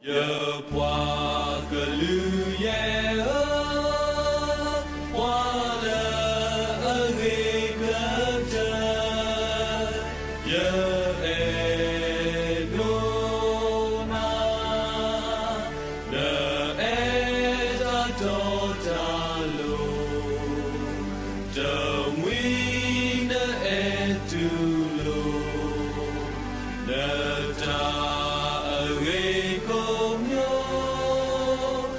ယပှၤကလုာ်ယဲၢ်ဧၢ, ပှၤလၢအဂ့ၤကတၢၢ်, ယအဲၣ်ဒိးနၤ, နအဲၣ်တၢ်တီတၢ်လိၤ, တမှံၤနအဲၣ်တူၢ်လိာ် နတၢ်အဂ့ၤကိးမံ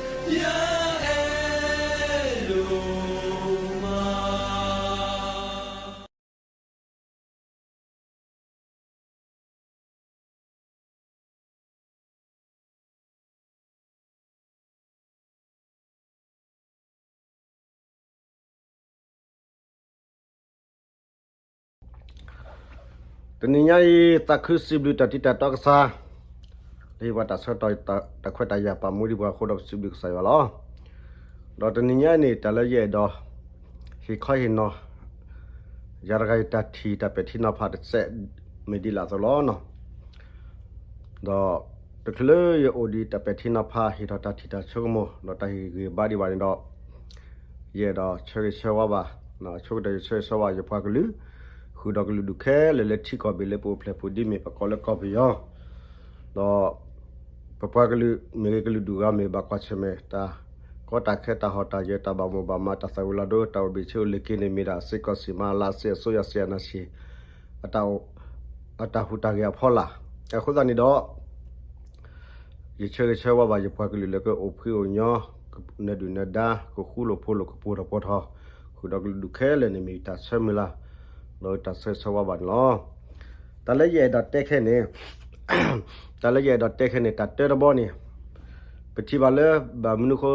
ၤ, ယအဲၣ်ဒိးမး. တနံၤညါအံၤ သးခုစံးဘျုးတၢ်တံၤတၢ်တီကစၢ်, လၢပှၤတၢ်ဆၢကတီၢ်တၢ်ခွဲးတၢ်ယာ်ပာ်မူဒံးပှၤအဃိဒီး ပစံးဘျုးကစၢ်ယွၤလီၤ. ဒီးတနံၤညါအံၤန့ၣ် တၢ်လၢယအဲၣ်ဒိး ဟ့ၣ်ခီဟ့ၣ်နီၤ ယၤတဂၤအံၤတၢ်ထံၣ်တၢ်ပဲာ်ထံနီၤဖးတစဲး မ့ၢ်ဒ်လဲၣ်အသိးလီၤ. ဒီးတချုးလၢယအိၣ်ဒီးတၢ်ပဲာ်ထံနီၤဖး ဟ့ၣ်ထီၣ်တၢ်ထံၣ်တၢ်ဆိကမိၣ် ဒီးတၢ်ဟ့ၣ်ဂံၢ်ဘါဒံးဘၣ်န့ၣ်ဒီး ယအဲၣ်ဒိးဆၢဂ့ၤဆၢဝါဘၣ်, ဆိကတၢၢ်ယဆၢဂ့ၤဆၢဝါယပှၤကလုာ်, ဃုာ်ဒီးကလုာ်ဒူၣ်ခဲလၢာ်လၢထံကီၢ်ဘ့ၣ်လၢပအိၣ်ဖျဲၣ်ပူၤဒ်မ့ၢ်ပကိးလၢကီၢ်ပယီၤ, ဒီး ပပှၤကလုာ်မ့ၢ်ဂ့ၤ ကလုာ်ဒူၣ်ဂၤမ့ၢ် ဘၣ်ကွၢ်ဆၢၣ်မဲာ်တၢ်ကီတၢ်ခဲ တၢ်ဟီၣ်တၢ်ယၢၤ တၢ်ဘၣ်မိၣ်ဘၣ်မး တၢ်သၣ်ဝံၤလီၤဒိ တၢ်အိၣ်ဘ့ၣ်ဆ့အိၣ်လ့ၤက့ၤန့ၣ် မ့ၢ်ဒၣ်စ့ၢ်ကီးစံးမၤလၢ် စစ်အစိုးရ စစ်အာဏာရှင် အတၢ်ဟူးတၢ်ဂဲၤအဖီလာ်. အဃိသတးန့ၣ်ဒီး ယဆၢဂ့ၤဆၢဝါဘၣ်ယပှၤကလုာ်လၢကအိၣ်ဖှံအိၣ်ညီ နဒုၣ်နဒါ ကဃူလိာ်ဖိးလိာ် ကပှဲၤထီၣ်ပှဲၤထီၣ် ဃုာ်ဒီးကလုာ်ဒူၣ်ခဲလၢာ်န့ၣ် မ့ၢ်တၢ်ဆၢမုၢ်လၢ် ဒီးတၢ်ဆၢဂ့ၤဆၢဝါဘၣ်န့ၣ်လီၤ. တၢ်လၢယအဲၣ်ဒိးတဲခဲန့ၣ် တၢ်လၢယအဲၣ်ဒိးတဲခဲန့ၣ် တၢ်တၢတဘီန့ၣ် ပထံၣ်ဘၣ်လၢ ဘၣ်မနုၤဃိ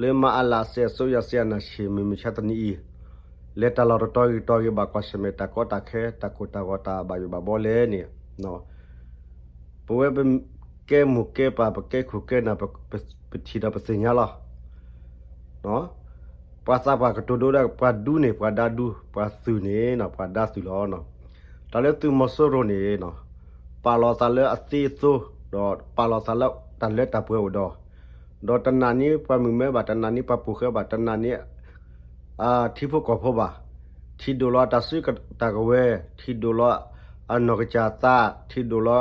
လၢမၤအလၢ် စစ်အစိုးရ စစ်အာဏာရှင် မုၢ်မဆါတနံၤအံၤ လဲၤတၢ်လီၢ်တတီၤဂ့ၤတတီၤဂ့ၤ ဘၣ်ကွၢ်ဆၢၣ်မဲာ်တၢ်ကီတၢ်ခဲ တၢ်ကိၢ်တၢ်ဂီၤ တၢ်ဘၣ်ယိၣ်ဘၣ်ဘီလဲၣ်န့ၣ် ပဝဲပကဲမိၢ်ကဲပၢ် ပကဲခိၣ်ကဲနၢ် ပထံၣ်ဒီးပသ့ၣ်ညါလီၤ. ပှၤသးပှၢ်ကတိၤဒိဒၣ် ပှၤဒူန့ၣ် ပှၤဒါဒူ, ပှၤသုးန့ၣ် ပှၤဒါသုးလီၤ. တၢ်လၢသုးမီၤစိရိၤန့ၣ် ပာ်လီၤသးလၢအသ့အသိ, ဒီးပာ်လီၤသးလၢတၢ်လၢတၢ်ပှဲၤအိၣ်ဒီး, ဒီးတနာ်န့ၢ်ပှၤမုၣ်မဲဘၣ်, တနာ်န့ၢ်ပှၤပိာ်ဃဲဘၣ်, တနာ်န့ၢ် ထံဖိကီၢ်ဖိဘၣ်, ထံၣ်ဒိၣ်လီၤအတၢ်စုတၢ်ကဝဲၤ, ထံၣ်ဒိၣ်လီၤအနီၢ်ကစၢ်သး, ထံၣ်ဒိၣ်လီၤ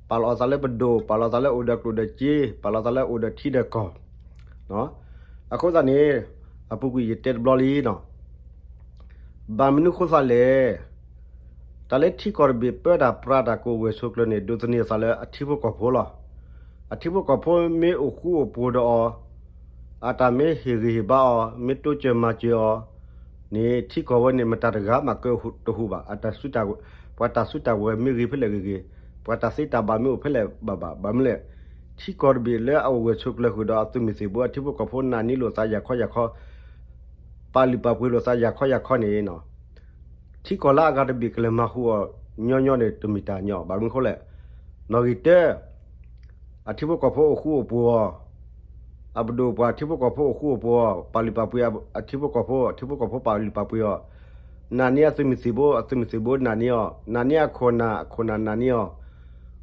ပာ်လီၤသးလၢပဒိၣ်, ပာ်လီၤသးလၢအိၣ်ဒီးကျိၣ်ဒီးစ့, ပာ်လီၤသးလၢအိၣ်ဒီးထံဒီးကီၢ်. အဃိသတးန့ၣ် အပူၤကွံာ်ယတဲတဘျီလံနီၤ. ဘၣ်မနုၤဃိသးလဲၣ်. တၢ်လၢထံကီၢ်တဘ့ၣ်ပၢတၢ်ပြးတၢ်ကိးဝဲၢ်ဆိးကျၢၤန့ၣ် ဒိးသန့ၤအသးလၢအထံဖိကီၢ်ဖိလီၤ. အထံဖိကီၢ်ဖိမ့ၢ်အိၣ်ဃူအိၣ်ဖိးဒီးအီၤ, အတၢ်မ့ၢ်ဟ့ၣ်ဂံၢ်ဟ့ၣ်ဘါအီၤ, မ့ၢ်တိစၢၤမၤစၢၤအီၤန့ၣ် ထံကီၢ်ဝဲန့ၣ် မတၤတဂၤမးကတဟူးဘၣ်. ပှၤတၢ်စုတၢ်ဝဲၤမ့ၢ်ဂ့ၤဖဲလဲၣ်ဂ့ၤဂ့ၤ, ပှၤတၢ်သ့တၢ်ဘၣ်မ့ၢ်အိၣ်ဖဲလဲၣ်ဘၣ်ဘၣ်, ဘၣ်မနုၤလဲၣ်. ထံကီၢ်တဘ့ၣ်လၢအအိၣ်ဝဲၢ်ဆိးကျၢၤဃုာ်ဒီးအသုးမုၢ်သံၣ်ဘိ အထံဖိကီၢ်ဖိနာ်န့ၢ်လိာ်သးယၤခီယၤခီ, ပာ်လုၢ်ပာ်ပှ့ၤလိာ်သးယၤခီယၤခီန့ၣ် ထံကီၢ်လၢအဂၤတဘ့ၣ်ကလဲၤမၤဟူးအီၤညီညီန့ၣ် တမ့ၢ်တၢ်ညီဘၣ်. မနုၤအဃိလဲၣ်. နီၣ်ဂံၢ်တၢ, အထံဖိကီၢ်ဖိအိၣ်ဃူအိၣ်ဖိးအီၤ, အပဒိၣ်ပှၤထံဖိကီၢ်ဖိအိၣ်ဃူအိၣ်ဖိးအီၤ, ပာ်လုၢ်ပာ်ပှ့ၤအထံဖိကီၢ်ဖိ, အထံဖိကီၢ်ဖိပာ်လုၢ်ပာ်ပှ့ၤအီၤ, နာ်န့ၢ်အသုးမုၢ်သံၣ်ဘိ, အသုးမုၢ်သံၣ်ဘိနာ်န့ၢ်အီၤ, နာ်န့ၢ်အခိၣ်နၢ်, အခိၣ်နၢ်နာ်န့ၢ်အီၤ,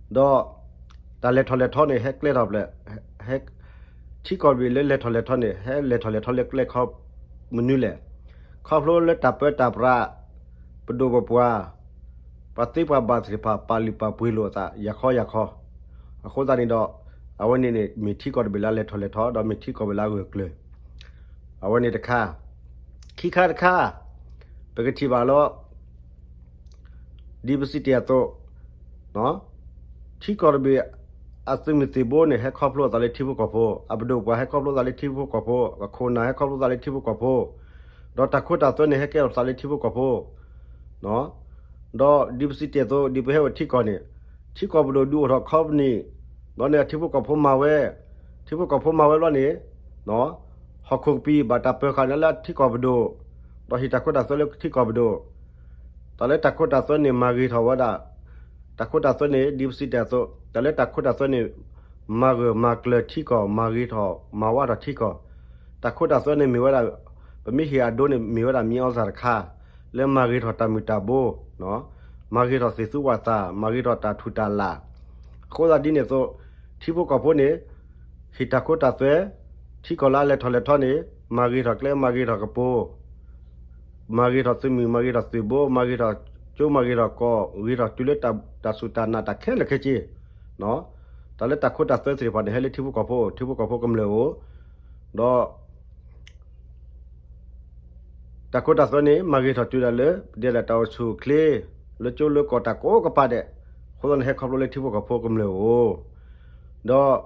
ဒီး တၢ်လဲၤထီၣ်လဲၤထီန့ၣ် ဟဲကျဲထီၣ်ဖျဲး, ဟဲ ထံကီၢ်တဘ့ၣ်လၢလဲၤထီၣ်လဲၤထီန့ၣ် ဟဲလဲၤထီၣ်လဲၤထီလၢကျဲခီမနုၤလဲၣ်. ခီဖျိလၢတၢ်ပၢတၢ်ပြး, ပဒိၣ်ပပှၢ်, ပှၤသ့ပှၤဘၣ်သ့ၣ်တဖၣ် ပာ်လုၢ်ပာ်ပှ့ၤလိာ်အသးယၤခီယၤခီ. အဃိသတးန့ၣ်ဒီး အဝဲန့ၣ်န့ၣ် မ့ၢ်ထံကီၢ်တဘ့ၣ်လၢလဲၤထီၣ်လဲၤထီ ဒီးမ့ၢ်ထံကီၢ်တဘ့ၣ်လၢအဂၢၢ်ကျၢၤ. အဝဲန့ၣ်တခါ, ခံခါတခါ, ပကထံၣ်ဘၣ်လၢ ဒ်ပစံးတ့ၢ်အသိး, ထံကီၢ်တဘ့ၣ် အသုးမုၢ်သံၣ်ဘိန့ၣ် ဟဲခီဖျိအသးလၢထံဖိကီၢ်ဖိ, အပဒိၣ်ပှၤဟဲခီဖျိသးလၢထံဖိကီၢ်ဖိ, အခိၣ်နၢ်ဟဲခီဖျိသးလၢထံဖိကီၢ်ဖိ, ဒီးတၢ်ခိတၢ်သွဲန့ၣ် ဟဲကဲထီၣ်သးလၢထံဖိကီၢ်ဖိ ဒီးဒ်ပစံးတ့ၢ်အသိး ဒ်ပဟဲအိၣ်ထံကီၢ်န့ၣ်, ထံကီၢ်ပဒိၣ်ဒုးအိၣ်ထီၣ်ခီပနံၣ်, ဒီးန့ၣ်ထံဖိကီၢ်ဖိမၤဝဲ, ထံဖိကီၢ်ဖိမၤဝဲဘျီန့ၣ်, ဟီၣ်ခိၣ်ကပံာ်ဘၣ်တၢ်ပၢၤဃာ်န့ၣ်လၢထံကီၢ်ပဒိၣ်, ဒီးဟ့ၣ်တၢ်ခိတၢ်သွဲလၢထံကီၢ်ပဒိၣ်, တၢ်လၢတၢ်ခိတၢ်သွဲန့ၣ် မၤဂ့ၤထီၣ်ဝဲဒၣ်, တၢ်ခိတၢ်သွဲန့ၣ် ဒ်ပစံးတ့ၢ်အသိး တၢ်လၢတၢ်ခိတၢ်သွဲန့ၣ် မၤဂၢၢ်မၤကျၢၤထံကီၢ် မၤဂ့ၤထီၣ်မၤဝးထီၣ်ထံကီၢ်, တၢ်ခိတၢ်သွဲန့ၣ်မ့ၢ်ဝဲဒၣ်, ပမ့ၢ်ဟ့ၣ်အဒိန့ၣ် မ့ၢ်ဝဲဒၣ်မံၤအီၣ်စၢ်တခါ, လၢမၤဂ့ၤထီၣ်တၢ်မုၢ်တၢ်ဘိ, မၤဂ့ၤထီၣ်သ့ၣ်သူဝဲသး, မၤဂ့ၤထီၣ်တၢ်ထူၣ်တၢ်လၢ်, အဃိသတးဒ်န့ၣ်အသိး ထံဖိကီၢ်ဖိန့ၣ် ဟ့ၣ်တၢ်ခိတၢ်သွဲ, ထံကီၢ်လၢအလဲၤထီၣ်လဲၤထီန့ၣ် မၤဂ့ၤထီၣ်ကျဲ မၤဂ့ၤထီၣ်ကပိၤ, မၤဂ့ၤထီၣ်သုးမုၢ် မၤဂ့ၤထီၣ်သုးဘိ မၤဂ့ၤထီၣ်ကၠိ မၤဂ့ၤထီၣ်ကီၢ် ဂ့ၤထီၣ်တုၤလၢတၢ်စူၢ်တၢ်နာ်တၢ်ခဲလၢာ်ခဲဆ့, တၢ်လၢတၢ်ခိတၢ်သွဲသ့ၣ်တဖၣ်န့ၣ် ဟဲလၢထံဖိကီၢ်ဖိအိၣ် ထံဖိကီၢ်ဖိကမျၢၢ်အိၣ်, ဒီး တၢ်ခိတၢ်သွဲန့ၣ် မၤဂ့ၤထီၣ်တုၤဒၣ်လၢ ဒ်လဲၣ်တၢ်အိၣ်ဆူၣ်အိၣ်ချ့ လၢကၠိလၢကီၢ်တၢ်ကိးကပၤဒဲး, အဃိသတးန့ၣ် ဟဲခီဖျိလၢထံဖိကီၢ်ဖိကမျၢၢ်အိၣ်, ဒီး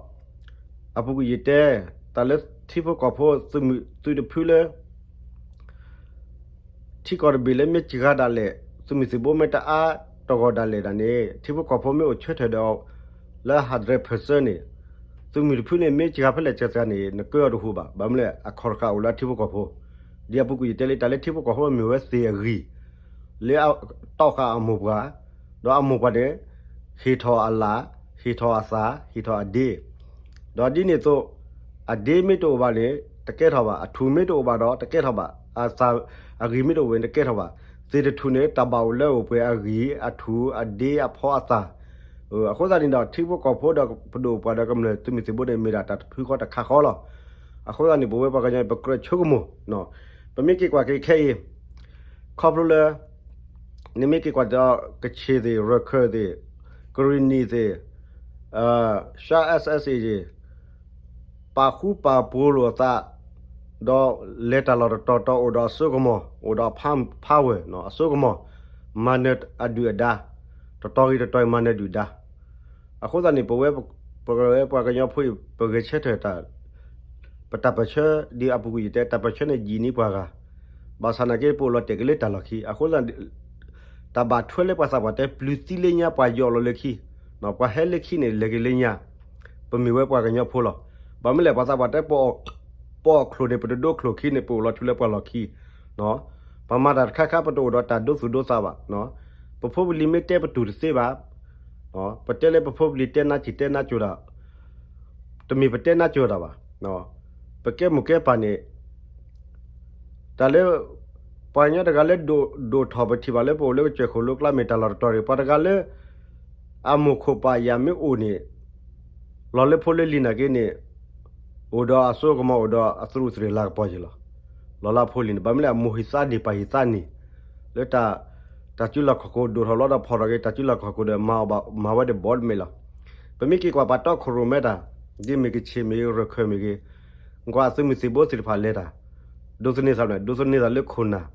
အပူၤကွံာ်ယတဲ တၢ်လၢထံဖိကီၢ်ဖိသုးမုၢ်သုးတဖုလၢ ထံကီၢ်တဘ့ၣ်လၢမ့ၢ်စှၤဒၣ်လဲာ် သုးမုၢ်သုးဘိမ့ၢ်တအါတဂီၢ်ဒၣ်လဲာ်ဒၣ်န့ၣ် ထံဖိကီၢ်ဖိမ့ၢ်အိၣ်ဆၢထၢၣ်ဒီး လၢ hundred percent န့ၣ် သုးမုၢ်တဖုန့ၣ် မ့ၢ်စှၤဖဲလဲၣ်စှၤတဂၤန့ၣ် နကၢအီၤတဟူးဘၣ်. ဘၣ်မနုၤလဲၣ် အခီၣ်တဃာ်အိၣ်လၢအထံဖိကီၢ်ဖိ, ဒ်အပူၤကွံာ်ယတဲလံ တၢ်လၢထံဖိကီၢ်ဖိမ့ၢ်ဝဲသ့ၣ်အဂံၢ် လၢတီဃာ်အမိၢ်ပှၢ်, ဒီးအမိၢ်ပှၢ်န့ၣ် ဟ့ၣ်ထီၣ်အလၣ်, ဟ့ၣ်ထီၣ်အသၣ်, ဟ့ၣ်ထီၣ်အဒ့, ဒီးဒ်န့ၣ်အသိး အဒ့မ့ၢ်တအိၣ်ဘၣ်န့ၣ် တကဲထီၣ်ဘၣ်, အထူၣ်မ့ၢ်တအိၣ်ဘၣ်ဒီး တကဲထီၣ်ဘၣ်, အသၣ်အဂံၢ်မ့ၢ်တအိၣ်ဘၣ်န့ၣ် တကဲထီၣ်ဘၣ်. သ့ၣ်တထူၣ်န့ၣ် တၢ်ဘၣ်အိၣ်လၢအိၣ်ပှဲၤအဂံၢ်, အထူၣ်, အဒ့, အဖီအသၣ်, အဃိသတးန့ၣ်ဒီး ထံဖိကီၢ်ဖိဒီးပဒိၣ်ပှၢ်ဒီးကမျၢၢ်သုးမုၢ်သံၣ်ဘိန့ၣ် မ့ၢ်ဒၣ်တၢ်တဖုဃီတခါဃီလီၤ. အဃိသတးန့ၣ် ပဝဲပှၤကညီန့ၣ် ပကြၢးဆိကမိၣ်, ပမ့ၢ်က့ၤကွၢ်က့ၤခဲအံၤ ခီဖျိလၢ နမ့ၢ်က့ၤကွၢ်ဒီး ကခ့ၣ်သ့ၣ်, ရခၢၣ်သ့ၣ်, ကရံၣ်နံၣ်သ့ၣ်, ရှါ SSA သ့ၣ်, ပာ်ဃူပာ်ဖိးလိာ်အသး, ဒီးလဲၤတၢ်လီၢ်တတီၤတီၤအိၣ်ဒီးအစိကမီၤ, အိၣ်ဒီး power အစိကမီၤ, မၤနၢၤအဒုၣ်အဒါ, တတီၤဂ့ၤတတီၤဂ့ၤမၤနၢၤဒုၣ်ဒါ. အဃိသတးန့ၣ် ပဝဲ ပဝဲပှၤကညီဖိအံၤ ပဂဲၤဆၢထၢၣ်တၢ် ပတၢ်ပၢၢ်ဆၢ ဒ်အပူၤကွံာ်ယတဲ တၢ်ပၢၢ်ဆၢန့ၣ်ယံာ်န့ၢ်ပှၤဂၤ, ဘၣ်ဆၣ်နာ်က့ ပအိၣ်လီၤတဲာ်က့ၤလၢတၢ်လီၢ်ခံ, အဃိသတး တၢ်ဘၣ်ထွဲလၢပှၤသးပှၢ်တဲ ပျုၤသံလၢညါ ပှၤယီၤလီၤလၢခံ, ပှၤဟဲလၢခံန့ၣ် လဲၤက့ၤလၢညါ, ပမ့ၢ်ဝဲပှၤကညီဖိလီၤ. ဘၣ်မနုၤလဲၣ် ပှၤသးပှၢ်တဲ ပအီၣ်ချိၣ်န့ၣ် ပတဒိချိၣ်ခံန့ၣ် ပအိၣ်လီၤထူလၢပှၤလီၢ်ခံ, ပမၤတၢ်တခါခါ ပတအိၣ်ဒီးတၢ်ဒိသူၣ်ဒိသးဘၣ်, ပဖိပလံၤမ့ၢ်တဲပတူၢ်တသ့ဘၣ်, ပတဲလၢပဖိပလံၤတဲနါစံၣ်တဲနါစိၤတၢ်, တမ့ၢ်ပတဲနါစိၤတၢ်ဘၣ်, ပကဲမိၢ်ကဲပၢ်န့ၣ် တၢ်လၢ ပှၤကညီတဂၤလၢဒိၣ်ထီၣ် ပထံၣ်ဘၣ်လၢပအိၣ်လၢကစၢၢ်ခိၣ်လိၤကျါ မ့ၢ်တၢ်လီၢ်တတီၤရ့ၣ်, ပှၤတဂၤလၢ အမိၢ်ခိၣ်ပၢ်ယာ်မ့ၢ်အိၣ်န့ၣ် လီၤလၢဖိလၢလံၤနာ်က့န့ၣ် အိၣ်ဒီးအစိကမီၤ အိၣ်ဒီးအသရူးသရ့ၤလၤကပီၤယံၤလီၤ. လီၤလၢအဖိလံၤန့ၣ် ဘၣ်မနုၤလဲၣ် အမိၢ်ဟ့ၣ်သးန့ၢ် ပၢ်ဟ့ၣ်သးန့ၢ် လၢ တၢ်စုလီၢ်ခီၣ်ခိၣ်ဒိၣ်ထီၣ်လီၤဒီးဖီၣ်ထီၣ်က့ၤ တၢ်စုလီၢ်ခီၣ်ခိၣ်ဒီး မၤအီၣ်ဘၣ် မၤဝဲဒီးဘီတမ့ၢ်လီၤ. ပမ့ၢ်က့ၤကွၢ်ပှၤတီခိၣ်ရိၣ်မဲတၢ် ဒ်မ့ၢ်ကဆ့ၣ်မ့ၢ်ဂ့ၤ ရခၢၣ်မ့ၢ်ဂ့ၤ, ကွၢ်သုးမုၢ်သံၣ်ဘိသ့ၣ်တဖၣ်လဲၤတၢ်, ဒိးသန့ၤသးမ့ၢ် ဒိးသန့ၤသးလၢခိၣ်နၢ်,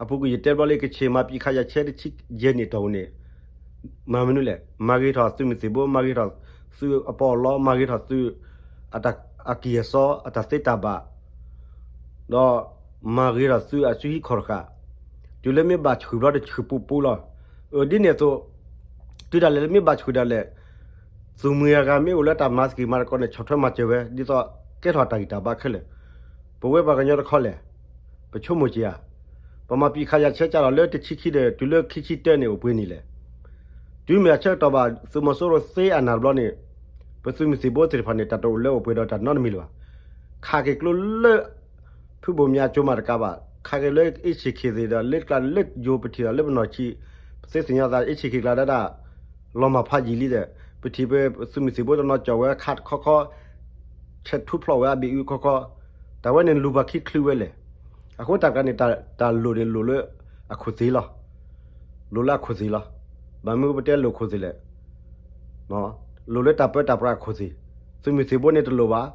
အပူၤကွံာ်ယတဲဘျီလၢ ကဆ့ၣ်မၤပံးခးယၤဆဲတဆံယဲၢ်နံၣ်တီၢ်ပူၤန့ၣ် မၤမနုၤလဲၣ်, မၤဂ့ၤထီၣ်သုးမုၢ်သံၣ်ဘိ မၤဂ့ၤထီၣ်သုးအပီးအလီ မၤဂ့ၤထီၣ်သုး အကံၢ်အစီ အတၢ်သ့တၢ်ဘၣ် ဒီးမၤဂ့ၤထီၣ်သုးအစုဟံၣ်ခီၣ်တဃာ်, တုၤလၢမ့ၢ်ဘၣ်ဆှုၣ်ဘျီတဆှုၣ်ပူပူလီၤ. အဒ်န့ၣ်အသိး တုၤဒၣ်လဲာ်လၢမ့ၢ်ဘၣ်ဆှုၣ်ဒၣ်လဲာ် သုးမုၢ်အဂၤမ့ၢ်အိၣ်လၢတၢ်မၤသကိးမၤသကိးန့ၣ် ဆီၣ်ထွဲမၤစၢၤဝဲ ဒ်သိးကဲထီၣ်တၢ်ဂံၢ်တၢ်ဘါခဲလၢာ်. ပဝဲပှၤကညီတခီလဲၣ် ပဆိကမိၣ်က့ၤဧါ, ပမၤပံးခးယၤဆဲကၢ်လီၤလၢတဆံခံဒီး တုၤလၢခံဆံတၢန့ၣ် အိၣ်ပှဲၤနံၣ်လဲၣ်. တုၤမ့ၢ်အဆၢကတီၢ်ဘၣ် သုးမီၤစိရိၤသ့အနၢ်တဘျီန့ၣ် ပသုးမုၢ်သံၣ်ဘိသ့ၣ်တဖၣ်န့ၣ် တၢ်တအိၣ်လၢအိၣ်ပှဲၤဒီးတၢ်နီတမံၤလၢၤဘၣ်. ခးက့ၤကျိလၢ ဖုဘိၣ်မၠးကၠိမးတကးဘၣ်, ခးက့ၤလၢအ့ၣ်ဆ့ၣ်ခ့ၣ်သ့ၣ်ဒီး လၢကျါလၢယိၤပထံၣ်ဒီးလၢပနီၢ်ဆံး, ပသ့သ့ၣ်ညါသးအ့ၣ်ဆ့ၣ်ခ့ၣ်ကျါဒၣ်ဒၣ် လီၤမၢ်ဖးယံာ်လံဒီး ပထံၣ်ပသုးမုၢ်သံၣ်ဘိတနီၤကၠီၣ်ဝဲခးတခီခီ ဆဲးထူဖျီၣ်ဝဲအဘ့ၣ်အုခီခီ, တၢ်ဝဲန့ၣ်လူၤပှၤခံချုးဝဲလဲၣ်. အဃိတၢ်တခါန့ၣ် တၢ်လိၣ်န့ၣ်လိၣ်လၢအခိၣ်သ့ၣ်လီၤ. လိၣ်လၢအခိၣ်သ့ၣ်လီၤ. ဘၣ်မနုၤပတဲလိၣ်ခိၣ်သ့ၣ်လဲၣ်. လိၣ်လၢတၢ်ပၢတၢ်ပြးအခိၣ်သ့ၣ်, သုးမုၢ်သံၣ်ဘိန့ၣ်တလိၣ်ဘၣ်,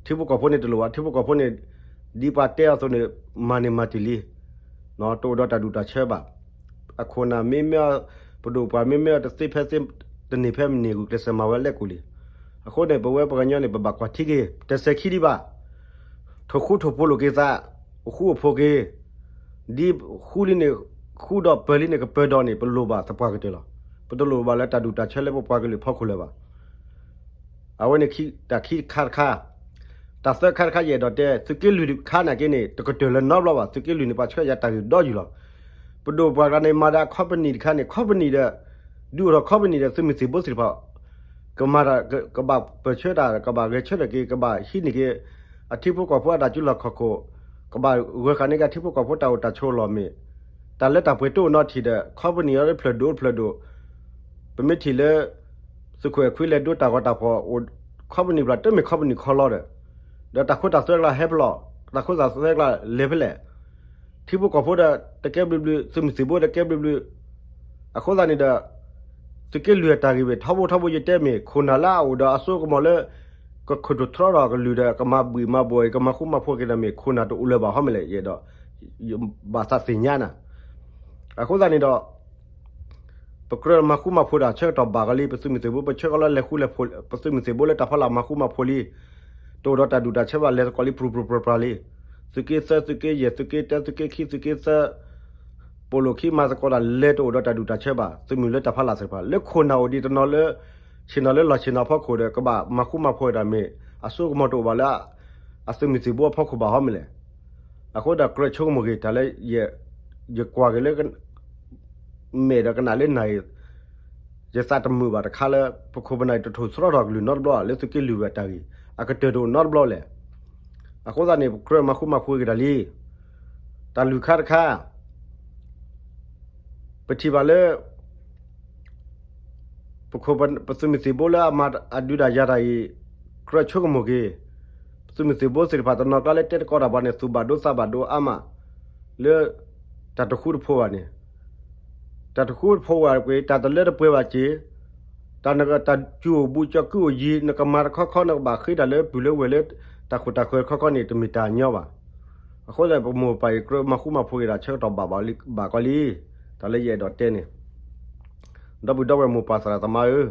ထံဖိကီၢ်ဖိန့ၣ်တလိၣ်ဘၣ်, ထံဖိကီၢ်ဖိန့ၣ် ဒ်ပှၤတဲအီၤအသိးန့ၣ် မၤန့ၢ်မၤတ့ၢ်လံ, တအိၣ်ဒီးတၢ်ဒူၣ်တၢ်ဆၢဘၣ်. အခိၣ်နၢ်မ့မ့ၢ်အီၤ ပဒိၣ်ပှၢ်မ့မ့ၢ်အီၤ တသ့ဖဲသ့ တန့ၢ်ဖဲမန့ၢ် ဂုာ်ကျဲးစၢးမၤဝဲလၢကိၣ်လံ. အဃိန့ၣ် ပဝဲပှၤကညီန့ၣ် ပဘၣ်ကွၢ်ထံက့ၤ တစဲးခံဒံးဘၣ်. ထိၣ်ဃူထိၣ်ဖိးလိာ်က့ၤသး, အိၣ်ဃူအိၣ်ဖိးက့ၤ, ဒ်ဃူလံန့ၣ် ဃူဒီးပၢၤလံန့ၣ် ကပၢၤဒီးန့ၣ် ပလိၣ်ဘၣ်သပှၢ်ကတၢၢ်လီၤ. ပတလိၣ်ဘၣ်လၢတၢ်ဒူၣ်တၢ်ဆၢလၢပပှၤကလုာ်ဖီခိၣ်လၢၤဘၣ်. အဝဲန့ၣ်တၢ်ခံခါတခါ, တၢ်သၢခါတခါယအဲၣ်ဒိးတဲ သုးက့လွံၢ်တခါနာ်က့န့ၣ် တကတၢၢ်လၢၤနီတဘျီဘၣ်, သုးက့လွံၢ်န့ၣ် ပှၤဆှၢယၤတၢ်ဂ့ၢ်ဒီယုၢ်လီၤ. ပဒိၣ်ပှၢ်ကျါန့ၣ် မၤဒီးအခီပနံၣ်တခါန့ၣ် ခီပနံၣ်ဒီး ဒုးအိၣ်ထီၣ်ခီပနံၣ်ဒီး သုးမုၢ်သံၣ်ဘိသ့ၣ်တဖၣ် ကမၤတၢ် ကဘၣ်ပၢၢ်ဆၢတၢ် ကဘၣ်ဂဲၤဆၢထၢၣ်က့ၤ ကဘၣ်ဟံးန့ၢ်က့ၤ အထံဖိကီၢ်ဖိအတၢ်စုလီၢ်ခီၣ်ခိၣ်, ကဘၣ်ဂၢၤဃာ်န့ၢ်က့ၤအထံဖိကီၢ်ဖိတၢ်အိၣ်တၢ်ဆိးလီၢ်မ့ၢ် တၢ်လၢတၢ်ပှဲၤတအိၣ်နီတထံၣ်ဒီး ခီပနံၣ်အံၤတဖျၢၣ်ဒိၣ်တဖျၢၣ်ဒိၣ်, ပမ့ၢ်ထံၣ်လၢ သုးခိၣ်အဲၣ်ခွံလဲၤဒိတၢ်ဂီၤတၢ်ဖီၣ်အိၣ် ခီပနံၣ်ပျၢ် တမ့ၢ်ခီပနံၣ်ခီလီၤဒီး, ဒီးတၢ်ခိတၢ်သွဲကျါဟဲဖဲလဲၣ်, တၢ်ခိတၢ်သွဲကျါလဲၤဖဲလဲၣ်, ထံဖိကီၢ်ဖိဒီးတကဲဘျုးဘျုး သုးမုၢ်သံၣ်ဘိတကဲဘျုးဘျုး, အဃိသတးန့ၣ်ဒီး သုးက့လွံၢ်အတၢ်ဂ့ၢ်မ့ၢ်ထီဘိထီဘိ ယတဲမ့ၢ်ခိၣ်နၢ်လၢအအိၣ်ဒီးအစိကမီၤလၢ ကခိၣ်ထီၣ်ထီထီၣ်ကလုၢ်ဒီး ကမၤဘှံးမၤဘှီး ကမၤဃူမၤဖိးက့ၤတၢ်မ့ၢ်ခိၣ်နၢ်တအိၣ်လၢၤဘၣ်ဟီမ့ၢ်လဲၣ် ယအဲၣ်ဒိး ဘၣ်သးသ့ၣ်ညါနၤ, အဃိသတးန့ၣ်ဒီး ပကြၢးမၤဃူမၤဖိးတၢ်ဆၢကတီၢ်ဘၣ်ကီးလံ ပသုးမုၢ်သံၣ်ဘိ ပဆၢကီးလၢလဲၤဃူလဲၤဖိး ပသုးမုၢ်သံၣ်ဘိလၢတၢ်ဖီလာ်မၤဃူမၤဖိးလံ, တအိၣ်ဒီးတၢ်ဒူၣ်တၢ်ဆၢဘၣ် လဲၤသကိးလံ ပြူၤပြူၤပြၤပြၤလံ, သုးက့သၢ သုးက့ယဲၢ် သုးက့တၢ သုးက့ခံ သုးက့သၢ ပိာ်လိာ်ခံမၤသကိးတၢ်လဲၤတအိၣ်ဒီးတၢ်ဒူၣ်တၢ်ဆၢဘၣ် သုးမုၢ်လၢတၢ်ဖီလာ်သ့ၣ်တဖၣ် လၢခိၣ်နၢ်အိၣ်ဒံးတနီၤလၢ ဆ့ၣ်နီၤလၢလီၢ်ဆ့ၣ်နီၤဖီခိၣ်ဒီး ကဘၣ်မၤဃူမၤဖိးတၢ်မ့ၢ် အစိကမီၤတအိၣ်ဘၣ်လၢ အသုးမုၢ်သံၣ်ဘိအဖီခိၣ်ဘၣ်ဟီမ့ၢ်လဲၣ်, အဃိဒီးကြၢးဆိကမိၣ်က့ၤတၢ်လၢ ယကွၢ်က့ၤလၢ မဲာ်ဒီးကနၣ်လၢနၢ်အံၤ ယသးတမုာ်ဘၣ်တခါလၢ ပခိၣ်ပနၢ်အံၤတထိၣ်သတြီထီၣ်ကလုၢ်နီတဘျီ လၢသုးက့လွံၢ်ဝဲအတၢ်ဂ့ၢ် အကတၢၢ်တအိၣ်နီတဘျီလဲၣ်, အဃိသတးန့ၣ် ပကြၢးမၤဃူမၤဖိးက့ၤတၢ်လံ, တၢ်လုၢ်ခါတခါ ပထံၣ်ဘၣ်လၢ ပခိၣ်ပ ပသုးမုၢ်သံၣ်ဘိလၢအမၤအဒုးတၢ်ယၤတၢ်အံၤ ကြၢးဆိကမိၣ်က့ၤ, ပသုးမုၢ်သံၣ်ဘိသ့ၣ်တဖၣ်တနီၤကျါလၢတဲတကီးတၢ်ဘၣ်န့ၣ် သူၣ်ဘၣ်ဒိသးဘၣ်ဒိအါမး လၢ တၢ်တဃူတဖိးဘၣ်န့ၣ်, တၢ်တဃူတဖိးဘၣ်ကွံာ် တၢ်တလၢတပှဲၤဘၣ်က့ၤ, တၢ်နကတၢ်စူၤအိၣ်ဘူးကၠီကုၢ်အိၣ်ယံၤ နကမၤတခီခီ နကဘၣ်ဃ့တၢ်လၢပုၢ်လၢဝဲၢ်လၢ တၢ်ခိၣ်တၢ်ဃၢၤတခီခီန့ၣ် တမ့ၢ်တၢ်ညီဘၣ်. အဃိသတး ပမိၢ်ပၢ်အံၤ ကြၢးမၤဃူမၤဖိးက့ၤတၢ်ဆၢကတီၢ်ဘၣ် ဘၣ်ကီးလံ. တၢ်လၢယအဲၣ်ဒိးတဲန့ၣ် ဒီပုၢ်ဒီဝဲၢ်မိၢ်ပၢ်သရၣ်သမါဧၢ,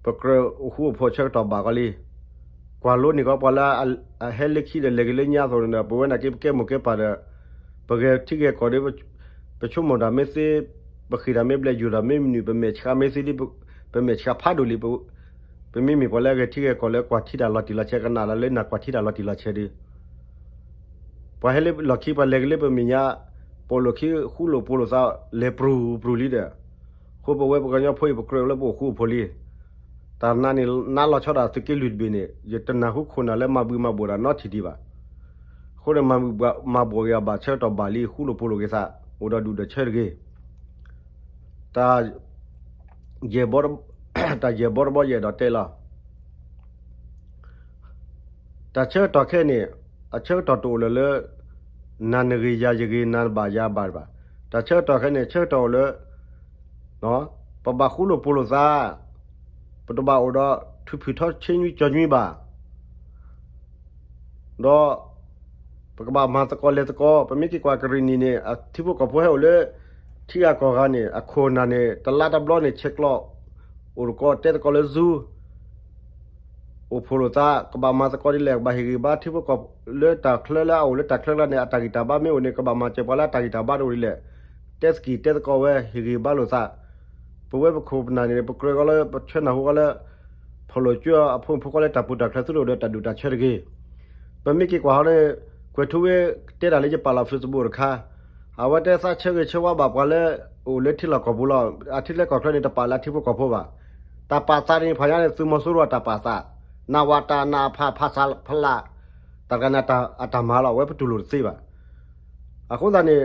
ပကြၢးအိၣ်ဃူအိၣ်ဖိးဆၢကတီၢ်ဘၣ်ကီးလံ. ကွၢ်လိန့ၢ်ကီးပှၤလၢအဟဲလၢခံဒီး လဲၤက့ၤလၢညါအသိးန့ၣ်ဒီး ပဝဲနာ်က့ ပကဲမိၢ်ကဲပၢ်ဒီး ပဂဲၤထံဂဲၤကီၢ်ဒီး ပဆိကမိၣ်တၢ်မ့ၢ်သ့, ပဃ့ၢ်တၢ်မ့ၢ်ဘျဲၣ် ယူၢ်တၢ်မ့ၢ်မနုၤ ပမဲာ်ဆှးမ့ၢ်သ့လံ, ပမဲာ်ဆှးဖးဒိၣ်လံ. ပမ့မ့ၢ်ပှၤလၢအဂဲၤထံဂဲၤကီၢ်လၢကွၢ်ထံတၢ်လီၤတံၢ်လီၤဆဲး ကနၣ်လၢနၤကွၢ်ထံတၢ်လီၤတံၢ်လီၤဆဲးဒီး ပှၤဟဲလၢလီၢ်ခံ ပှၤလဲၤက့ၤလၢပမဲာ်ညါ ပိာ်လိာ်ခံဃူလိာ်ဖိးလိာ်သး လဲၤပြူၤပြူၤလံဒီး အဃိပဝဲပှၤကညီဖိအံၤ ပကြၢးလၢပအိၣ်ဃူအိၣ်ဖိးလံ. တၢ်နါန့ၣ် နါလီၤဆီဒၣ်သုးက့လွံၢ်တဘ့ၣ်န့ၣ် ယတနၢ်ဟူခိၣ်နၢ်လၢမၤဘှံးမၤဘှီးတၢ်နီတထံၣ်ဒံးဘၣ်. အဃိန့ၣ် မၤဘှံးမၤဘှီးက့ၤအီၤဘၣ်ဆၢကတီၢ်ဘၣ်လံ ဃူလိာ်ဖိးလိာ်က့ၤသး အိၣ်ဒီးဒူၣ်ဒီးဆၢတဂ့ၤ. တၢ် ယဲၢ်ဘီ တၢ်ယဲၢ်ဘီတဘီယအဲၣ်ဒိးတဲလီၤ. တၢ်ဆၢကတီၢ်ခဲအံၤန့ၣ် အဆၢကတီၢ်တအိၣ်လၢၤလၢ နၤနဂ့ၤယၤယဂ့ၤ နၤနဘၣ်ယၤဘၣ်ဘၣ်. တၢ်ဆၢကတီၢ်ခဲအံၤန့ၣ် ဆၢကတီၢ်အိၣ်လၢ ပဘၣ်ဃူလိာ်ဖိးလိာ်သး, ပတဘၣ်အိၣ်ဒီး ထုးဖုၣ်ထီဆ့ညွံကၠီညွံဘၣ် ဒီး ပကဘၣ်မၤသကိးလဲၤသကိး, ပမ့ၢ်က့ၤကွၢ်ကရံၣ်နံၣ်န့ၣ် အထံဖိကီၢ်ဖိဟဲအိၣ်လၢ ထံဂၤကီၢ်ဂၤန့ၣ် အခိၣ်နၢ်န့ၣ် တလါတဘျီန့ၣ် ဆဲးကျိး အိၣ်သကိးတဲသကိးလၢ Zoom အိၣ်ဖိးလိာ်သး ကဘၣ်မၤသကိးဒ်လဲၣ် ကဘၣ်ဟ့ၣ်ဂံၢ်ဘါထံဖိကီၢ်ဖိလၢတၢ်ချၢလၢအအိၣ်လၢတၢ်ချၢကျါန့ၣ် အတၢ်ဂံၢ်တၢ်ဘါမ့ၢ်အိၣ်န့ၣ် ကဘၣ်မၤစၢၤပှၤလၢအတၢ်ဂံၢ်တၢ်ဘါတအိၣ်ဒ်လဲၣ် တဲသကိးတဲသကိးဝဲ ဟ့ၣ်ဂံၢ်ဘါလိာ်သး. ပဝဲပခိၣ်ပနၢ်န့ၣ် ပကြၢးကီးလၢ ပဆၢနၢ်ဟူကီးလၢ ဖီၣ်လိာ်ကွံာ်အဖိမုၣ်ဖိခွါလၢတၢ်ပူၤတၢ်ချၢ သုတအိၣ်ဒီးတၢ်ဒူၣ်တၢ်ဆၢတဂ့ၤ. ပမ့ၢ်က့ၤကွၢ်ဟီန့ၣ် ကွဲၤထူဝ့ တဲတၢ်လၢယပာ်လီၤ Facebook တခါ, အဝဲတဲသးဆၢဂ့ၤဆၢဝါဘၣ်ပှၤလၢ အိၣ်လၢထံလီၢ်ကီၢ်ပူၤလီၤ. အထံလၢကီၢ်ချၢန့ၣ် တပာ်လၢအထံဖိကီၢ်ဖိဘၣ်. တၢ်ပာ်သးန့ၣ် ဖးညါန့ၣ် သုးမီၤစိရိၤအတၢ်ပာ်သး, နဝတ, နအဖ, ဖဆ, ဖလ, တၢ်တဂၤန့ၣ် အတၢ်မၤလီၤ. အဝဲပတူၢ်လိာ်တသ့ဘၣ်. အဃိသတးန့ၣ်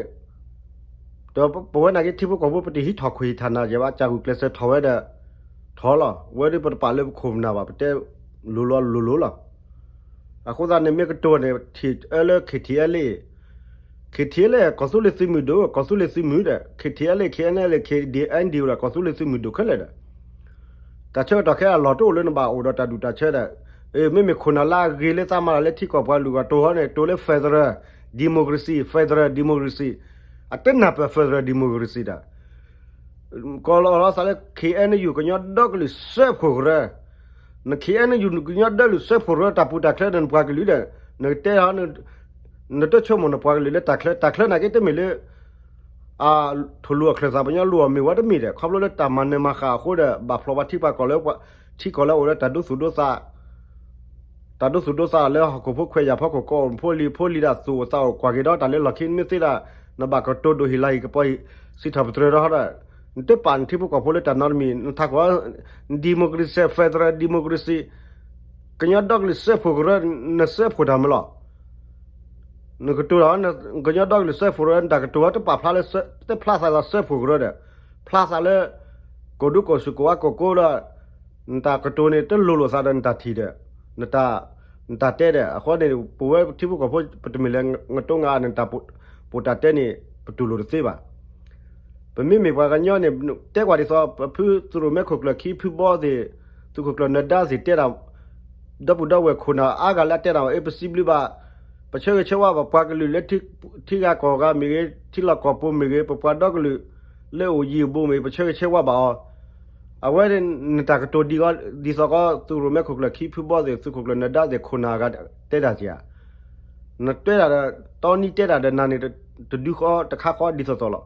ဒီးပဝဲနာ်က့ထံဖိကီၢ်ဖိ ပတဟံးထီၣ်ခွံၢ်ထၣ်နၤယဲၢ်ဘၣ် ကၢ်ဂုာ်ကျဲးစၢးထီၣ်ဝဲဒီး ထီၣ်လီၤ. ဝဲဒၣ်ပတပာ်လၢပခိၣ်ပနၢ်ဘၣ် ပတဲလိၤလိၤလိၤလိၤလီၤ. အဃိသတးန့ၣ် မ့ၢ်ကတိၤန့ၣ် ထံၣ်အၢလၢ KTLA, KTLA ကီၢ်သူလ့ၤသုးမုၢ်ဒိၣ် ကီၢ်သူလ့ၤသုးမုၢ်ဒီး KTLA KNLA KNDO ဒီး ကီၢ်သူလ့ၤသုးမုၢ်ဒိၣ်ခဲလၢာ်ဒီး တၢ်ဆၢကတီၢ်ခဲအံၤအလီၢ်တအိၣ်လၢနဘၣ်အိၣ်ဒီးတၢ်ဒူၣ်တၢ်ဆၢဒီး မ့မ့ၢ်ခိၣ်နၢ်လၢအဂ့ၤလၢသးမၤတၢ်လၢထံကီၢ်ပှၤလုၢ်ဂီၢ်တိၤဟီန့ၣ် တိၤလၢ federal democracy, federal democracy အတနၢ်ပၢၢ် federal democracy ဒီး ကီၢ်လီၤသးလၢ KNU ကညီဒီကလုာ်စၢဖှိၣ်ကရၢ, န KNU ကညီဒီကလုာ်စၢဖှိၣ်ကရၢ တၢ်ပူၤတၢ်ချၢဒီးနပှၤကလုာ်ဒီး နကတဲ နတဆိကမိၣ်နပှၤကလုာ်လၢတၢ်ချၢ, တၢ်ချၢနာ်က့တမ့ၢ်လၢ ထိၣ်လူၤအချၢၣ်သး ပညီလူၤအီၤမ့ၢ်ဝဲတမ့ၢ်ဒီး ခီဖျိလၢတၢ်မၤနၢၤမၤဃၣ်အဃိဒီး ဘၣ်ဖျီပှၤထံပှၤကီၢ်လၢ ထံကီၢ်လၢအအိၣ်လၢတၢ်ဒိသူၣ်ဒိသး တၢ်ဒိသူၣ်ဒိသးလၢဟီၣ်ခိၣ်ဖိခွဲးယာ်ဖီခိၣ် ကီၢ်အိၣ်ဖိလံၤဖိလံၤဒၣ် သူၣ်အိၣ်သးအိၣ် ကွၢ်က့ၤဒီးတၢ်လၢလီၢ်ခံမ့ၢ်သ့ဒၣ် နဘၣ်ကတိၤဒိၣ်ဟံၣ်လၤဟံၣ်ကပီၤဟံၣ် စံးထီၣ်ပတြၢၤဒီးဟီဒီး နတပာ်နထံဖိကီၢ်ဖိလၢတၢ်နီတမံၤ နထးခိၣ် democracy federal democracy ကညီဒီကလုာ်စၢဖှိၣ်ကရၢ နစၢဖှိၣ်တၢ်မ့ၢ်လီၤ. နကတိၤဒီး ကညီဒီကလုာ်စၢဖှိၣ်ကရၢ နတၢ်ကတိၤတပာ်ဖျါလၢ တဖျါသးလၢစၢဖှိၣ်ကရၢဒီး ဖျါသးလၢ ကိးဒူကိးဆူၣ်ကိးဝါကိးကိးဒီး နတၢ်ကတိၤန့ၣ် တလိၤလိာ်သးဒီးနတၢ်ထံၣ်ဒီး နတၢ်တဲဒီး အဃိန့ၣ် ပဝဲထံဖိကီၢ်ဖိ ပတမ့ၢ်လၢ နတိငါ နတၢ်ပိာ်တၢ်တဲန့ၣ် ပတူၢ်လိာ်တသ့ဘၣ်. ပမ့မ့ၢ်ပှၤကညီန့ၣ် တဲကွၢ်ဒ်သိး ပဖုသုးရိၣ်မဲခိၣ်ကျၢၢ်ခံ ဖုဘီသ့ၣ် သုးခိၣ်ကျၢၢ်နဒါသ့ၣ်တဲတၢ် ဒီပုၢ်ဒီဝဲၢ်ခိၣ်နၢ်အါဂၤလၢအတဲတၢ် အ့ ပစံးဘျုးဘၣ် ပဆၢဂ့ၤဆၢဝါဘၣ်ပှၤကလုာ်လၢ ထံဂၤကီၢ်ဂၤမ့ၢ်ဂ့ၤ ထံလီၢ်ကီၢ်ပူၤမ့ၢ်ဂ့ၤ ပပှၤဒီကလုာ်လၢအိၣ်ယံၤအိၣ်ဘူးမ့ၢ်ဂ့ၤ ပဆၢဂ့ၤဆၢဝါဘၣ်အီၤ. အဝဲန့ၣ် နတၢ်ကတိၤဒ်သိးကီး သုးရိၣ်မဲခိၣ်ကျၢၢ်ခံ ဖုဘီသ့ၣ် သုးခိၣ်ကျၢၢ်နဒါသ့ၣ် ခိၣ်နၢ်အဂၤတဲတၢ်စ့ၢ်ဧါ. နတဲတၢ်ဒီး တီနံတဲတၢ်ဒီးနၤန့ၣ် တဒုဃီတခါဃီဒ်သိးသိးလီၤ.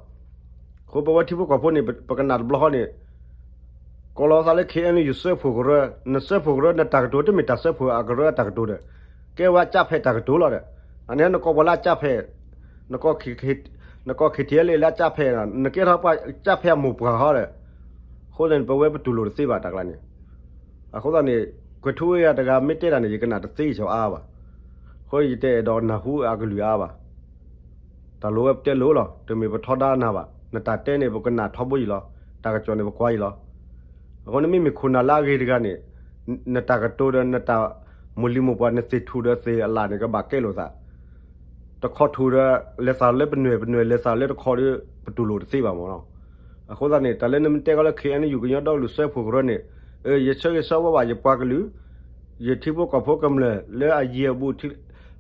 အဃိပဝဲထံဖိကီၢ်ဖိန့ၣ် ပကနၣ်တဘျီဃီန့ၣ် ကိးလီၤသးလၢ ခ့ၣ်အဲၣ်ယူၣ် စၢဖှိၣ်ကရၢ, နစၢဖှိၣ်ကရၢ နတၢ်ကတိၤတမ့ၢ်တၢ်စၢဖှိၣ်အကရၢအတၢ်ကတိၤဒီး ကဲဝဲအကၠၣ်ဖဲးတၢ်ကတိၤလီၤဒီး အန့ၣ်နကိးပှၤလၢအကၠၣ်ဖဲး, နကိး ခ့ၣ်ထံးလၢအကၠၣ်ဖဲး နကဲထီၣ်ပှၤကၠၣ်ဖဲးအမိၢ်ပှၢ်ဟီဒီး အဃိသတးန့ၣ် ပဝဲပတူၢ်လိာ်တသ့ဘၣ်တၢ်ကျါန့ၣ်. အဃိသတးန့ၣ် ကွဲၤထူဝ့အတဂၤမ့ၢ်တဲတၢ်န့ၣ် ယကနၣ်တသ့ကစီၤအါဘၣ်. အဃိယတအဲၣ်ဒိးနၢ်ဟူအကလုၢ်အါဘၣ်. တၢ်လိၤဝဲပတဲလိၤလီၤ, တမ့ၢ်ပထီဒါနၤဘၣ်. နတၢ်တဲန့ၣ် ပကနၣ်ထီဘိယံၤလီၤ, တၢ်ကစီၣ်န့ၣ် ပကွၢ်ယံၤလီၤ. အဃိန့ၣ်မ့မ့ၢ်ခိၣ်နၢ်လၢအဂ့ၤတဂၤန့ၣ် နတၢ်ကတိၤဒီးနတၢ်မိၢ်လံၤမိၢ်ပှၢ် နသ့ၣ်ထူၣ်ဒီးသ့ၣ်အလၣ်န့ၣ် ကဘၣ်ကဲလိာ်သး တခီထူၣ်ဒီး လဲၤသးလၢပနွဲၢ် ပနွဲၢ်လဲၤသးလၢတခီဒီး ပတူၢ်လိာ်တသ့ဘၣ်မၢ်နီၤ. အဃိသတးန့ၣ် တၢ်လၢနမ့ၢ်တဲကီးလၢ ခ့ၣ်အဲၣ်ယူၣ် ကညီဒီကလုာ်စၢဖှိၣ်ကရၢန့ၣ် ယဆၢဂ့ၤဆၢဝါဘၣ်ယပှၤကလုာ်, ယထံဖိကီၢ်ဖိကမျၢၢ် လၢအယံၤအဘူး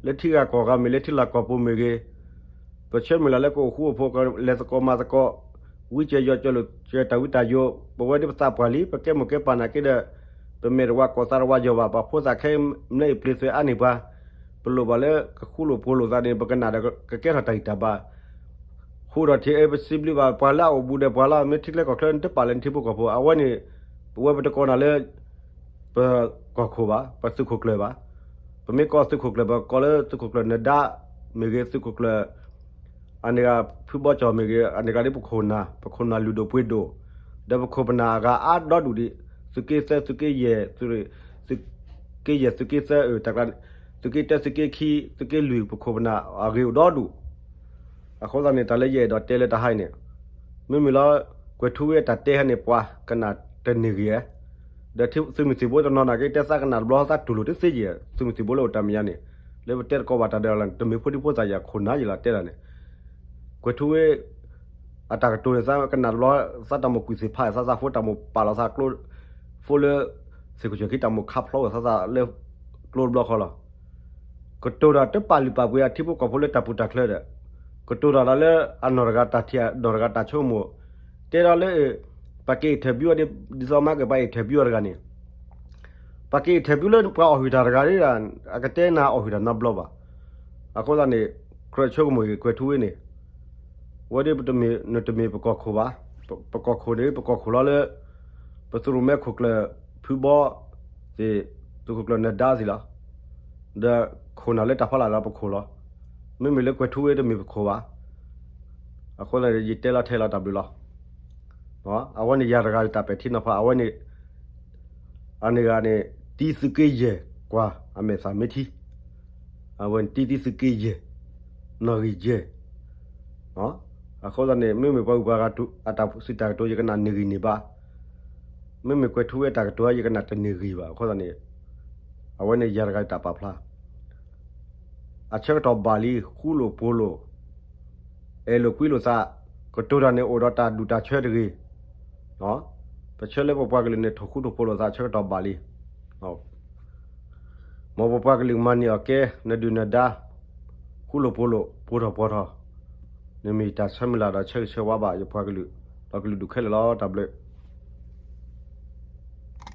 လၢထံဂၤကီၢ်ဂၤမ့ၢ် လၢထံလီၢ်ကီၢ်ပူၤမ့ၢ်ဂ့ၤ, ပဆၢမုၢ်လၢ်လၢကအိၣ်ဃူအိၣ်ဖိး ကလဲၤသကိးမၤသကိး, ဝံကၢၤယီၤကၢၤလိာ်ကၢၤတၢ်ဝံတၢ်ယိာ်, ပဝဲဒၣ်ပသးပှၢ်လံ ပကဲမိၢ်ကဲပၢ်နာ်က့ဒီး ပမဲာ်တဝါကိးသးတဝါယီၤဘၣ်, ပဖိသၣ်ခဲအံၤ မနုၤအံၤပျ့ၤသွဲၣ်အါန့ၢ်ပှၤ, ပလိၣ်ဘၣ်လၢကဃူလိာ်ဖိးလိာ်သးန့ၣ် ပကနၣ်ဒီးကကဲထီၣ်တၢ်ဂံၢ်တၢ်ဘါ ဃူဒီးထံၣ်အ့ ပစံးဘျုးဘၣ်ပှၤလၢအအိၣ်ဘူးဒီးပှၤလီၤ, မ့ၢ်ထံချၢကီၢ်ချၢ နတပာ်လၢနထံဖိကီၢ်ဖိ, အဝဲန့ၣ် ပဝဲပတကိးနၤလၢ ပကီၢ်ခိၣ်ဘၣ်, ပသုးခိၣ်ကျၢၢ်ဘၣ်. ပမ့ၢ်ကိးသုးခိၣ်ကျၢၢ် ပကိးလၢသုးခိၣ်ကျၢၢ်နဒါ မ့ၢ်ဂ့ၤ သုးခိၣ်ကျၢၢ် အန့ၣ်ဂၤ ဖုဘီကၠီၣ်မ့ၢ်ဂ့ၤ, အန့ၣ်ဂၤဒ်ပခိၣ်နၢ်, ပခိၣ်နၢ်လုၢ်ဒိၣ်ပှ့ၤဒိၣ်, ဒီးပခိၣ်ပနၢ်အဂၤအါဒီဒူၣ်ဒံး, သုးက့သၢ သုးက့ယဲၢ်, သုးက့ယဲၢ် သုးက့သၢ တၢ်ကျါန့ၣ်, သုးက့တၢ သုးက့ခံ သုးက့လွံၢ် ပခိၣ်ပနၢ်အဂ့ၤအိၣ်ဒီဒူၣ်. အဃိသတးန့ၣ် တၢ်လၢယအဲၣ်ဒိးတဲလၢတဟါအံၤန့ၣ်, မ့မ့ၢ်လၢ ကွဲၤထူဝ့အတၢ်တဲဟဲန့ၣ် ပှၤကနၣ်တန့ၢ်ဂ့ၤဧါ. ဒီးသုးမုၢ်သံၣ်ဘိတနီၤနာ်က့ တဲသးကနၣ်တဘျီသးတူၢ်လိာ်တသ့ယဲၢ်, သုးမုၢ်သံၣ်ဘိလၢအိၣ်တၢ်မဲာ်ညါန့ၣ်, လၢပတဲတကိးဘၣ်တၢ်ဒီး တမ့ၢ်ဖိဒံဖိသၣ်ယဲၢ် ခိၣ်နၢ်ယဲၢ်လီၤတဲတၢ်န့ၣ်. ကွဲၤထူဝ့ အတၢ်ကတိၤန့ၣ် သးကနၣ်တဘျီ သးတၢ်မိၣ်ကွံာ်သ့ၣ်ဖး သးသးဖိတၢ်မိၣ်ပာ်လီၤသးကျိ ဖိလၢ သ့ၣ်ကစၢၢ်ခံတၢ်မိၣ်ခါဖျိဝဲ သးသးလၢကျိတဘျီဃီလီၤ. ကတိၤတၢ်တပာ်လုၢ်ပာ်ပှ့ၤအထံဖိကီၢ်ဖိလၢတၢ်ပူၤတၢ်ချၢဒီး ကတိၤတၢ်ဒီးလၢအနီၢ်တဂၤတၢ်ထံၣ် အနီၢ်တဂၤတၢ်ဆိကမိၣ်, တဲဒီးလၢ ပှၤက့ၤ interview အီၤ ဒ်သိးမၤက့ၤပှၤ interview အီၤတဂၤန့ၣ်, ပှၤက့ၤ interview လၢပှၤအီၣ်ဟုၣ်တၢ်တဂၤဒၣ် အကတဲနၤအီၣ်ဟုၣ်တၢ်နီတဘျီဘၣ်. အဃိသတးန့ၣ် ကြၢးဆိကမိၣ်ဂ့ၤ ကွဲၤထူဝ့န့ၣ်, ဝဲဒၣ်ပတမ့ၢ် နတမ့ၢ်ပကီၢ်ခိၣ်ဘၣ်. ပကီၢ်ခိၣ်န့ၣ် ပကီၢ်ခိၣ်လီၤလၢ ပသုးရိၣ်မဲခိၣ်ကျၢၢ်ဖုဘီသ့ၣ်, သုးခိၣ်ကျၢၢ်နဒါသ့ၣ်လီၤ. ဒီးခိၣ်နၢ်လၢတၢ်ဖီလာ်လၢပခိၣ်လီၤ. မ့မ့ၢ်လၢကွဲၤထူဝ့တမ့ၢ်ပခိၣ်ဘၣ်. အဃိသတးန့ၣ် ယတဲလီၤထဲလီၤတၢ်ဘျုးလီၤ. အဝဲန့ၣ်ယၤတဂၤတၢ်ပဲာ်ထံနီၤဖး အဝဲန့ၣ် အန့ၣ်ဂၤန့ၣ် တံသုးက့ယဲၢ်ကွၢ် အမဲာ်သၣ်မ့ၢ်ထံ, အဝဲန့ၣ်တံသုးက့ယဲၢ် နီၣ်ဂံၢ်ယဲၢ်. အဃိသတးန့ၣ် မ့မ့ၢ်ပှၤဂုၤပှၤဂၤအတၢ်စံးတၢ်ကတိၤ ယကနၣ်န့ၢ်ဂံၢ်န့ၢ်ဘါ, မ့မ့ၢ်ကွဲၤထူဝ့အတၢ်ကတိၤ ယကနၣ်တန့ၢ်ဂံၢ်ဘၣ်. အဃိသတးန့ၣ် အဝဲန့ၣ်ယၤတဂၤတၢ်ပာ်ဖျါ အဆၢကတီၢ်ဘၣ်လံ ဃူလိာ်ဖိးလိာ် အဲၣ်လိာ်ကွံလိာ်သး, ကတိၤတၢ်န့ၣ်အိၣ်ဒီးတၢ်ဒူၣ်တၢ်ဆၢတဂ့ၤ. ပဆၢလၢပပှၤကလုာ်န့ၣ် ထိၣ်ဃူထိၣ်ဖိးလိာ်သး ဆၢကတီၢ်ဘၣ်လံ. မ်ပပှၤကလုာ်မၤန့ၢ်အီၣ်ကဲ နဒုၣ်နဒါ ဃူလိာ်ဖိးလိာ် ပှိၤထီၣ်ပှီၤထီၣ်, န့ၣ်မ့ၢ်တၢ်ဆၢမုၢ်လၢ်ဒီးဆၢဂ့ၤဆၢဝါဘၣ်ယပှၤကလုာ် ဒီးကလုာ်ဒူၣ်ခဲလၢာ်လီၤ. တၢ်ဘျုး